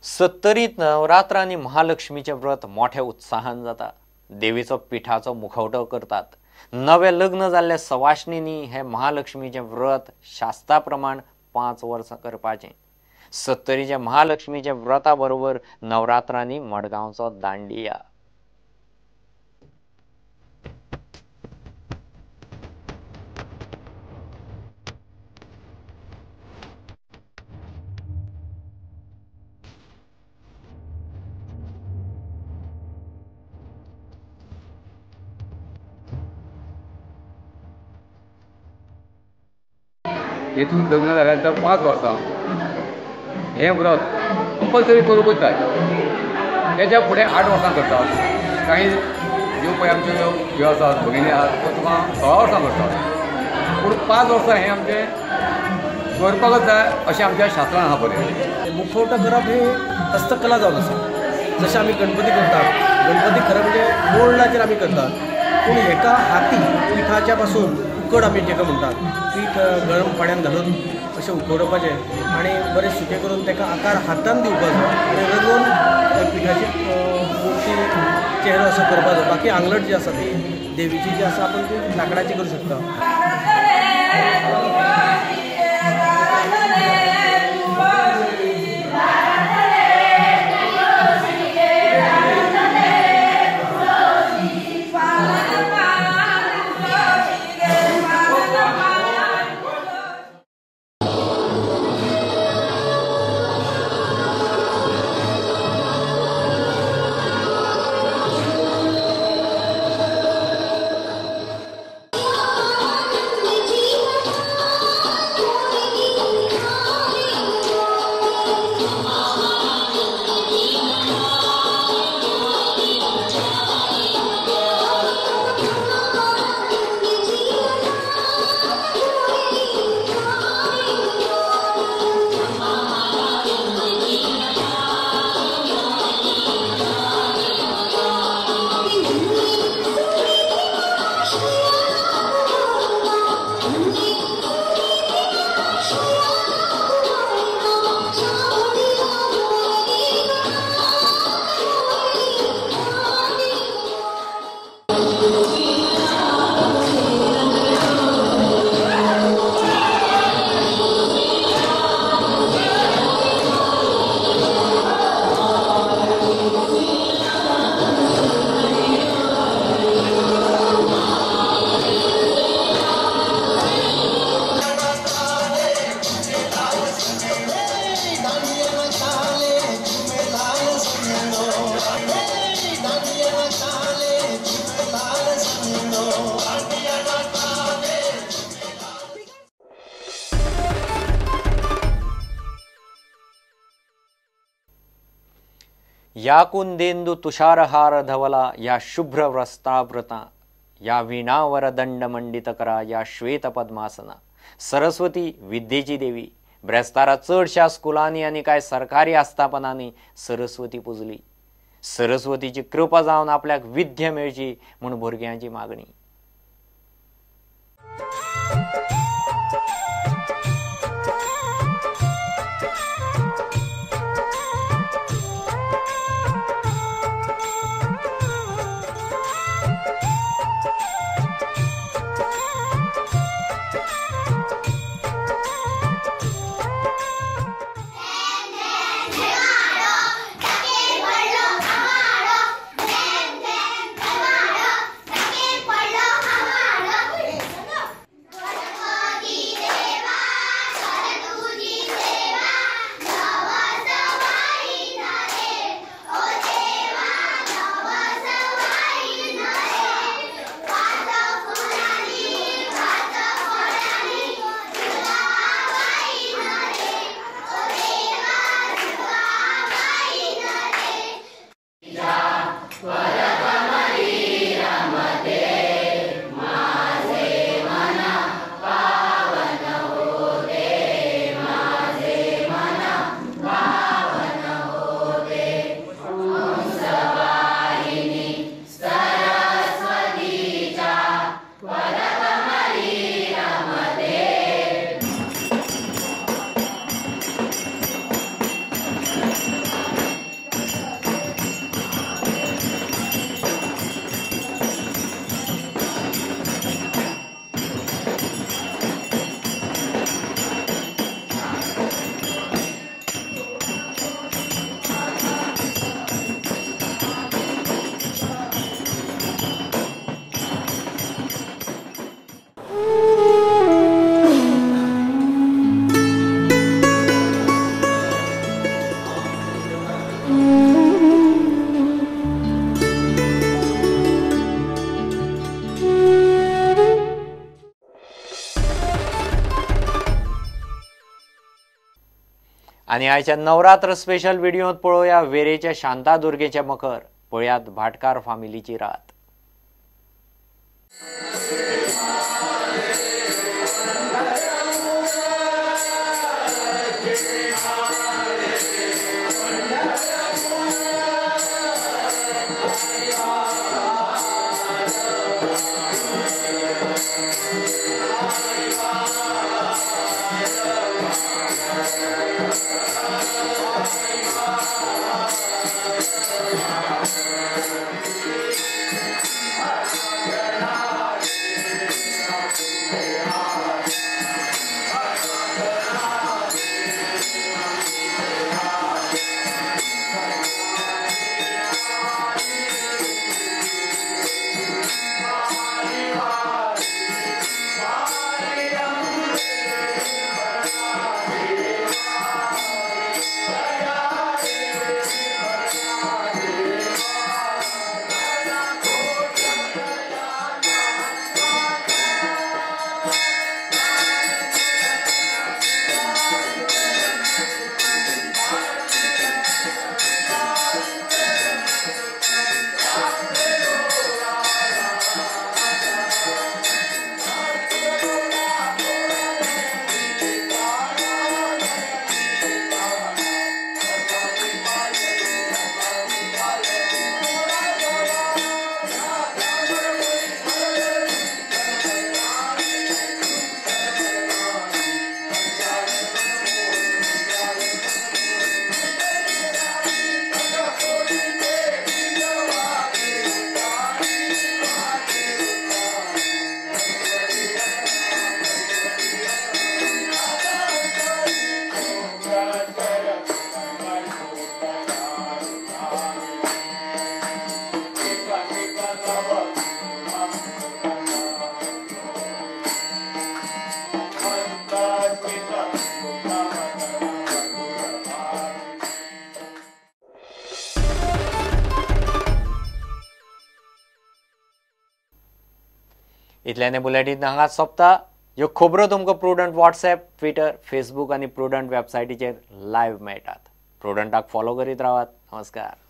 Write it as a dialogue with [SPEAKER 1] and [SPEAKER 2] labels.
[SPEAKER 1] सत्तरीत नवरात्र आनी महालक्ष्मीचें व्रत मोठ्या उत्साहान जाता. देवीचो पिठाचो मुखवटो करतात. नवें लग्न जाल्ल्या सवाशिणींनी हें महालक्ष्मीचें व्रत शास्त्रा प्रमाण 5 वर्सां करपाचें. सत्तरीच्या महालक्ष्मीच्या व्रता बरोबर नवरात्रांनी मडगांवचो दांडिया.
[SPEAKER 2] हेतून लग्न जाल्यार 5 वर्सां हें व्रत कंपल्सरी करूंकूच जाय. तेच्या फुडें 8 वर्सां करतात. कांय ज्यो पळय आमच्यो ह्यो आसात भगिनी आसात त्यो तुका 16 वर्सां करतात. पूण 5 वर्सां हें आमचें करपाकच जाय अशें आमच्या शास्त्रान आसा. बरें,
[SPEAKER 3] मुखवटो करप ही हस्तकला जावन आसा. जशें आमी गणपती करतात, गणपती खरें म्हणजे मोल्डाचेर आमी करतात, पूण हेका हाती पिठाच्या पासून उकड आमी जेका म्हणटात, पीठ गरम पाण्यान घालून अशें उकडपाचें आनी बरें सुकें करून ताका आकार हातान दिवपाचो आनी रंगोवन पिठाची मूर्ती चेहरो असो करपाचो. बाकी आंगलट जी आसा ती देवीची जी आसा आपण ती लांकडाची करूं शकता.
[SPEAKER 1] या कुंदेंदु तुषारहार धवला या शुभ्र वस्त्रावृता या वीणावर दंड मंडित करा या श्वेत पद्मासना. सरस्वती विद्येची देवी. ब्रेस्तारा चडशा स्कुलांनी आनी कांय सरकारी आस्थापनांनी सरस्वती पुजली. सरस्वतीची कृपा जावन आपल्याक विद्या मेळची म्हूण भुरग्यांची मागणी. आनी आयच्या नवरात्र स्पेशल व्हिडियोंत पळोवया वेरेच्या शांतादुर्गेचें मखर. पळयात भाटकार फामिलीची रात. इतल्याने बुलेटीन हांगा सोंपता. ह्यो खबरो तुमकां प्रुडंट वॉट्सएप, ट्विटर, फेसबूक आनी प्रुडंट वेबसायटीचेर लायव्ह मेळटात. प्रुडंटाक फॉलो करीत रावात. नमस्कार.